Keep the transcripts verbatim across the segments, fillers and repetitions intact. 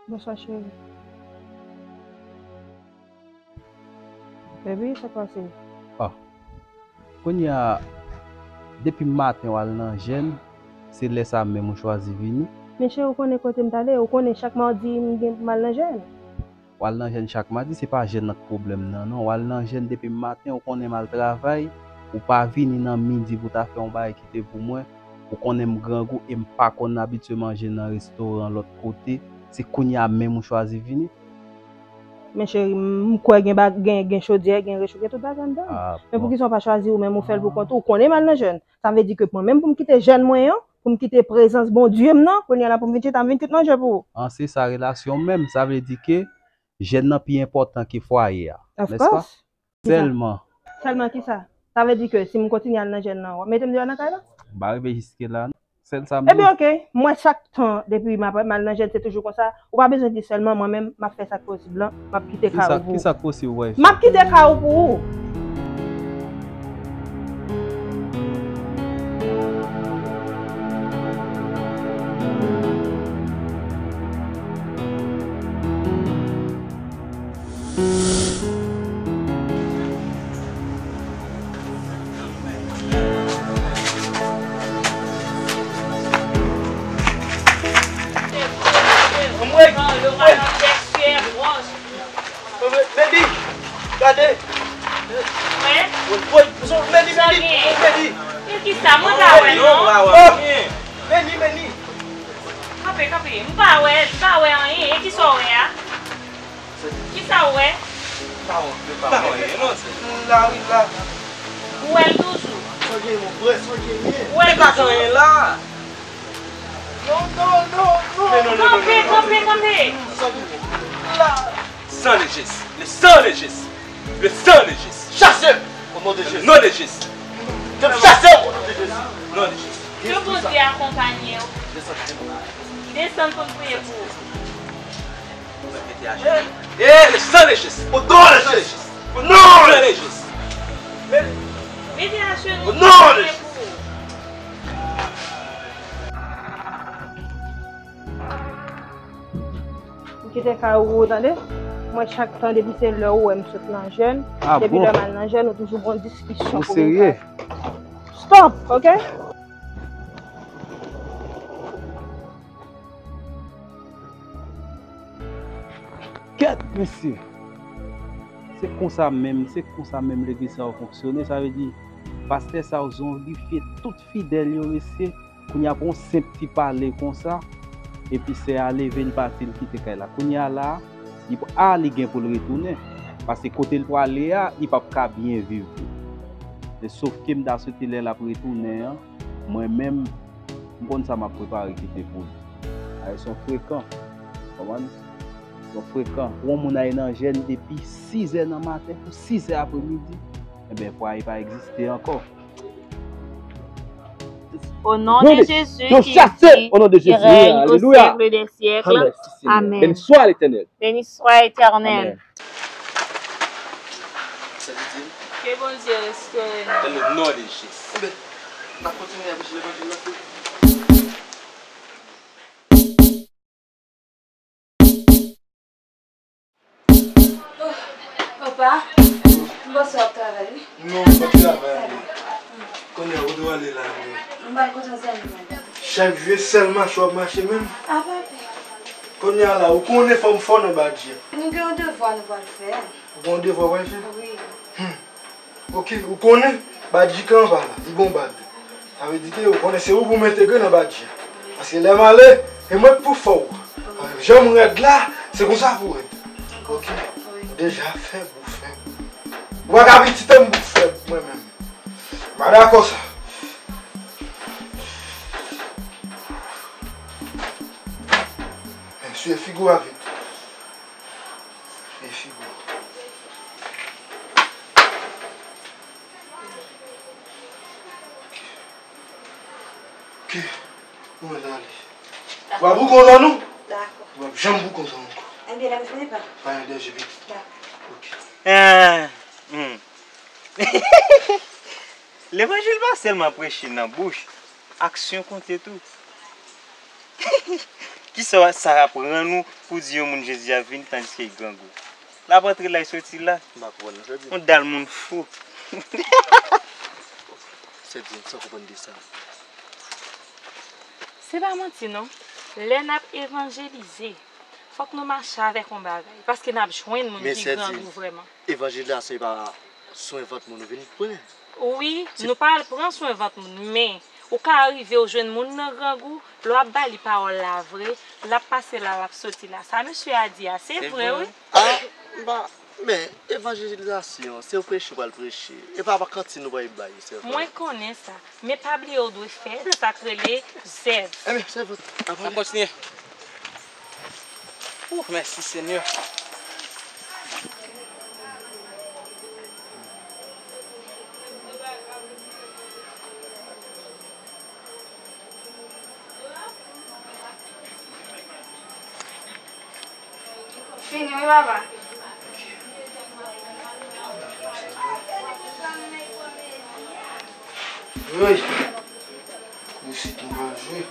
Bonswa, cheri. Baby, sa k pase? Ah. Kounye a, depi maten w al nan jèn, se lè sa menm ou chwazi vini? Men cheri, ou konnen kote m t ale? Ou konnen chak madi m gen pou m al nan jèn? W al nan jèn chak madi, se pa jèn nan k pwoblèm nan, non. W al nan jèn depi maten, ou konnen m al travay, ou pa vini nan midi pou w ta fè yon bagay kite pou mwen. Ou konnen m grangou e m pa konn abitye manje nan restoran lòt kote. Se kounye a menm ou chwazi vini? Men cheri, m kwè gen, ba- gen, gen chodyè, gen recho, gen tout bagay anndan. Ah, men bon. Poukisa w pa chwazi ou menm, ou fè l pou kont ou? Ou konnen m al nan jèn. Sa vle di ke mwen menm pou m kite jèn mwen an, pou m kite prezans Bondye m nan, kounye a la pou m vin chita, m vin tout manje pou ou. An, se sa relasyon menm. Sa vle di ke jèn nan pi enpòtan ke fwaye a, nèspa? Of course. Kisa? Sèlman. Sèlman kisa? Sa vle di ke si m kontinye al nan jèn nan, w ap mete m deyò nan kay la? M pa rive jiske la, non. Sèl sa m di w. Ebyen, oke. Mwen, chak tan, depi m ap, m al nan jèn, se toujou konsa. Ou pa bezwen di sèlman, mwen menm, m ap fè sa k posib lan. M ap kite kay ou pou ou. Kisa k posib, wè? M ap kite kay ou pou ou. Anmwey! Anmwey! Baby! Gade! Mwen? Woy, woy, Medi, Medi! Medi! Kisa? Mwen pa wè non. Oh! Medi, Medi! Kanpe, kanpe. M pa wè, m pa wè anyen. E kisa w wè a? Kisa w wè? Pa wè, pa wè. Lari la. Ou wè l toujou? Sonje, mon frè, sonje byen. Ou wè l toujou? Non, non, non, non. Kanpe, kanpe, kanpe. Sonje. La. Sang de Jésus. Le sang de Jésus. Le sang de Jésus. Chase. Au nom de Jésus. Au nom de Jésus. Chase au nom de Jésus. Au nom de Jésus. Ke Bondye akonpanye w. Desann pou n priye pou ou. Eh, le sang de Jésus. Au nom de Jésus. Au nom de Jésus. Mete ajenou pou n priye pou ou. M kite kay ou, tande? Mwen, chak tan, depi se lè ou wè m sot nan jèn, depi lè m al nan jèn, ou toujou gon diskisyon pou vin kay. Stop, oke? Kèt, mesye! Se konsa menm, se konsa menm legliz sa yo fonksyone. Sa vle di, pastè sa yo zonbifye tout fidèl yo, mesye. Kounye a pou yon senp ti pale konsa, epi sè a leve, l pati, l kite kay la. Kounye a la, li p-, a, li gen pou l retounen. Paske kote l prale a, li p ap ka byen viv. Men sof ke m ta swete lè l ap retounen an, mwen menm, m konn sa m ap prepare kite pou li. Ayè, se yon frekan. Konprann? Se yon frekan. Yon moun ale nan jèn depi sizè nan maten pou sizè apremidi. Enben, fwaye pa egziste ankò. Au nom de Jésus qui vit et règne au siècle des siècles. Amen. Béni soit l'Éternel. Béni soit l'Éternel. Amen. Ke Bondye restore nou. Dans le nom de Jésus. Enben, n ap kontinye ap preche levanjil la. Oh, papa, m panse w ap travay, wi. Non, m p ap travay, non. Kounye a, kote w ale la, non? M pral kote yon zanmi mwen. Chak jou, e sèl mache w ap mache menm? A, papa. Kounye a la, ou konnen fò m fò nan badji a. Nou gen yon devwa nou pral fè. Ou gen yon devwa w pral fè? Wi. Hmm. Oke, ou konnen, badji k anba la, li gon bad. Sa vle di ke ou konnen se ou pou m entegre nan badji a. Paske lè m ale, e mwen k pou fè w. Jan m rèd la, se konsa pou w rèd. Oke? Deja fèb ou fèb. Ou pa ka pitit an m pou fèb, mwen menm. M pa dakò sa. Men, siye figi w avèk. Siye figi w. Oke. Ou mèt ale. Ou pa pou kontan nou? Dakò. Ou p ap janm pou kontan ankò. Ebyen, lè m fini pa. Pa gen danje, pitit. Dakò. Oke. Eh, hmm. Levanjil pa sèlman preche nan bouch, aksyon konte tou. Kisa sa aprann ou pou di yon moun Jezi a vini tandiske l grangou? L ap antre la, l soti la. M pa konprann non, sè di. Yon dal moun fou. Sè di, m san konprann de sa. Se pa manti non. Lè n ap evanjelize, fòk nou mache avèk yon bagay, paske n ap jwenn moun ki grangou vrèman. Men sè di, evanjelize se pa swen vant moun ou vin pran. Wi, nou pa al pran swen vant moun, men ou ka rive ou jwenn moun nan grangou, lè w ap ba li pawòl la vre, l ap pase la, l ap soti la. Sa mesye a di a, se vre wi. A, m pa, men evanjelizasyon, se preche w pral preche. E pa pa kantin ou pral bay, sè vre. Mwen konnen sa, men pa bliye w dwe fè sa k rele zèv. Ebyen, sè vre. N ap kontinye. Ouh, mèsi Senyè. Fini wi papa. Wi. Isit nou pral jwe.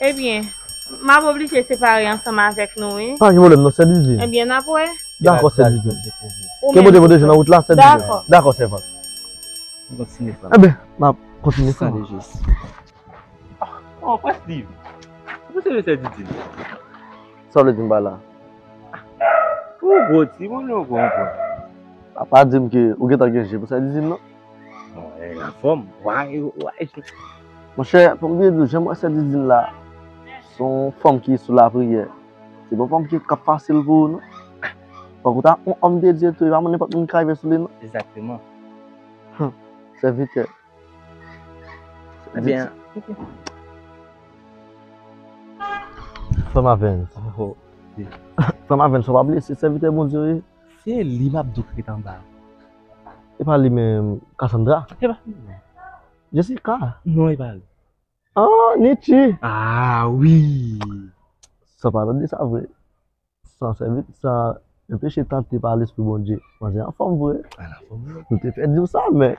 Ebyen, m ap oblije separe ansanm avèk nou, wi. Pa gen pwoblèm non, sè Didin. Ebyen, n ap wè. Dakò, sè Didin. Ke Bondye pwoteje w nan wout la, sè Didin. Dakò. Dakò, sèvant. Kontinye, frè m. Ebyen, m ap kontinye, frè m. San de jis. Oh, prèske li. Ou se sè Didin. Sa w vle di m pa la? Ou gwo timoun, ou konprann. Papa di m ke ou gentan gen je pou sè Didin, non? Bon, e, anfòm. Why, why? Monchè, pou m byen di w, jan m wè sè Didin la, se yon fanm ki sou lapriyè. Se pa yon fanm ki, k ap fasil pou ou, non. Fòk ou ta yon òm de Dye tou, e pa nenpòt moun ki ka rive sou li, non. Egzakteman. Hum, sèvitè. Ebyen, ok. Frè m Avens. Oh, oh. Frè m Avens, ou pa bliye, se sèvitè Bondye, wi. Se li m ap di w k ret anba. E pa li menm, Cassandra? E pa li menm. Jessica? Non, e pa li. Ah, Nichi. Ah, wi. Sa pa tande sa vre. San sèvi, san enpeche tante pa Lespri Bondye. Manzè anfòm vre. An anfòm vre. Nou te pè di w sa, men.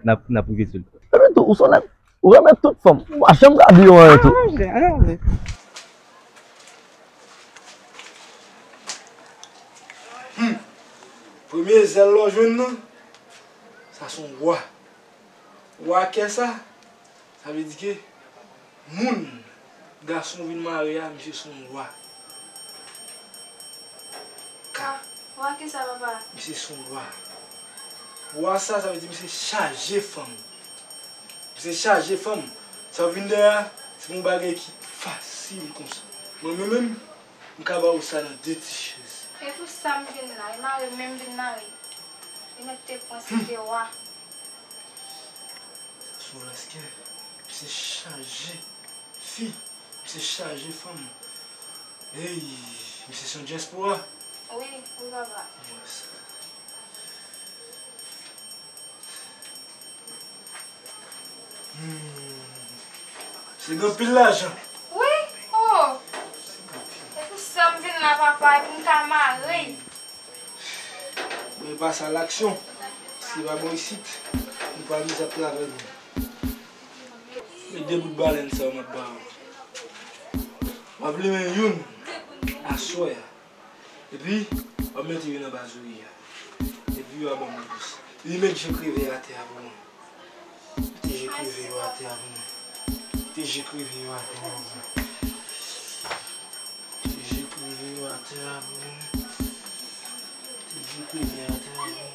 N ap, n ap rive sou li. Epi tou, ou sonèt, ou renmen tout fanm. Ou pa janm ka di yo anyen tou. Ah, monchè, ah, monchè. Hmm. Premye zèl lè w jwenn nan, sa se yon wa. Wa kè sa, sa vle di ke moun, gason vin mare a, misye se yon wa. Ka. Wa kè sa, papa? Misye se yon wa. Wa sa, sa vle di misye chaje fanm. Misye chaje fanm. Sa vin dèyè a, se yon bagay ki fasil konsa. Mwen menm, menm, m ka ba ou sa nan de ti chèz. E pou sa m vin la, e mare m menm vin mare. Li mèt te pran, se te wa. Sa sou laskè. Misye chaje fi. Misye chaje fanm. Ey, misye se yon dyaspora. Wi, wi, papa. Yes. Hmm. Se gen anpil lajan. Wi, oh. Se gen anpil. E pou sa m vin la, papa, e pou m ka mare. Mwen pase a laksyon. Si pa bon isit, nou pa miz ap travay nou. Men de bout balèn sa yo m ap ba ou. W ap limen youn aswè a. Epi, w ap mete youn anba zòrèy a. Epi, yo ap ban m dous. Li met je kreve atè a pou mwen. Mete je kreve yo atè a pou mwen. Mete je kreve yo atè a pou mwen. Mete je kreve yo Krive atè a, mwen.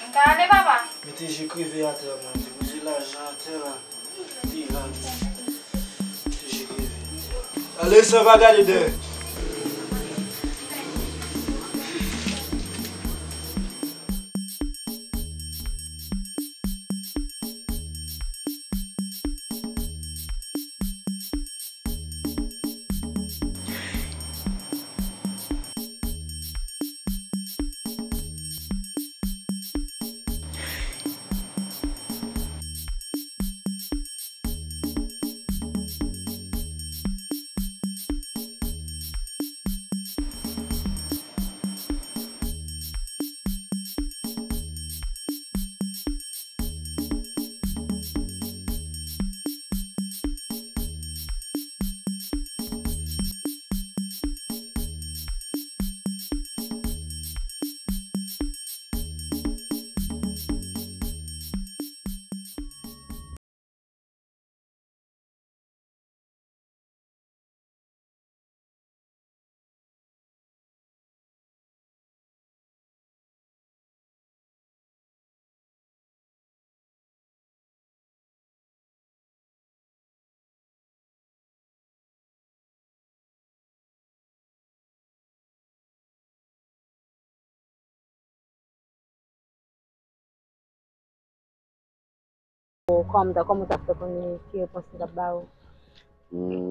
M ka ale, papa? Mete je krive atè a, mwen. Depoze lajan atè la. Mete la, mwen. Mete je krive atè a. Ale, san pa gade dèyè. Kòm ta, kòman w t ap fè konnen ki repons li t ap ba w?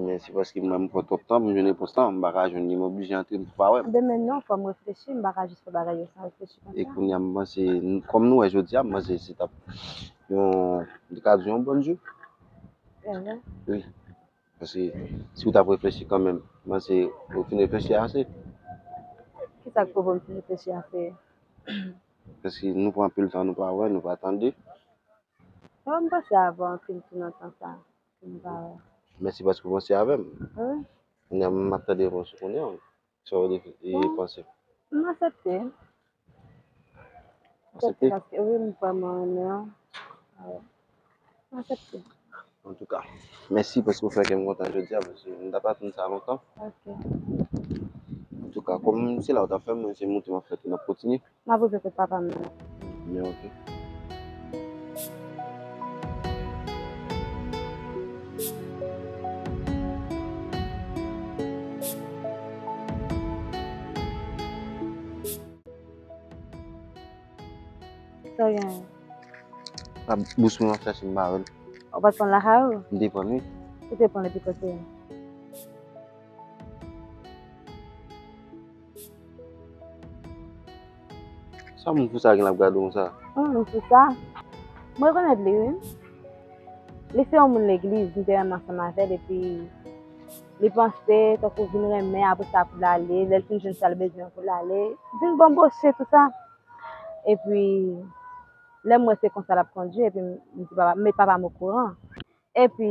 Men se paske mwen m pran twòp tan pou m jwenn repons lan, m pa ka jwenn li, m oblije antre pou pa wè m. Demen non, fò m reflechi, m pa ka jis fè bagay yo san reflechi konsa. E kounye a m panse, kòm nou wè jodi a, m panse se t ap yon, m te ka di yon bòn jou. Wi. Paske si w t ap reflechi kanmenm, m panse ou fin reflechi ase. Kisa k pwouve w m fin reflechi ase? Paske nou pran anpil tan, nou pa wè, nou pa tande. Bon, m panse avè w anpil tou nan tan sa, pou m pa wè. Mèsi paske w panse avè m. Wi. Kounye a m ap tande repons ou kounye a. Sa w panse? M aksepte. Aksepte? Paske wi, m vrèman renmen an. Wi. M aksepte. Antouka, mèsi paske w fè kè m kontan jodi a, paske m t ap atann sa lontan. Ok. Antouka, kòm se la w t ap fè m, mwen se moute m ap fè tou, n ap kontinye. M ap rive kot papa m nan. Byen, ok. Sa w genyen? Sa bous mwen m ap chache, m pa wè l. Ou pa t pran l lakay ou? M te pran l, wi. Ou te pran l epi kote? Sa moun fou sa gen l ap gade w konsa? Yon moun fou sa? M rekonèt li, wi. Li se yon moun legliz, m te renmen ansanm avè l, epi li panse tankou vin renmen, apre sa pou l ale, lè l fin jwenn sa l bezwen pou l ale, vin banboche tou sa. Epi, lè m wè se konsa l ap kondui, epi m di papa, m met papa m okouran. Epi,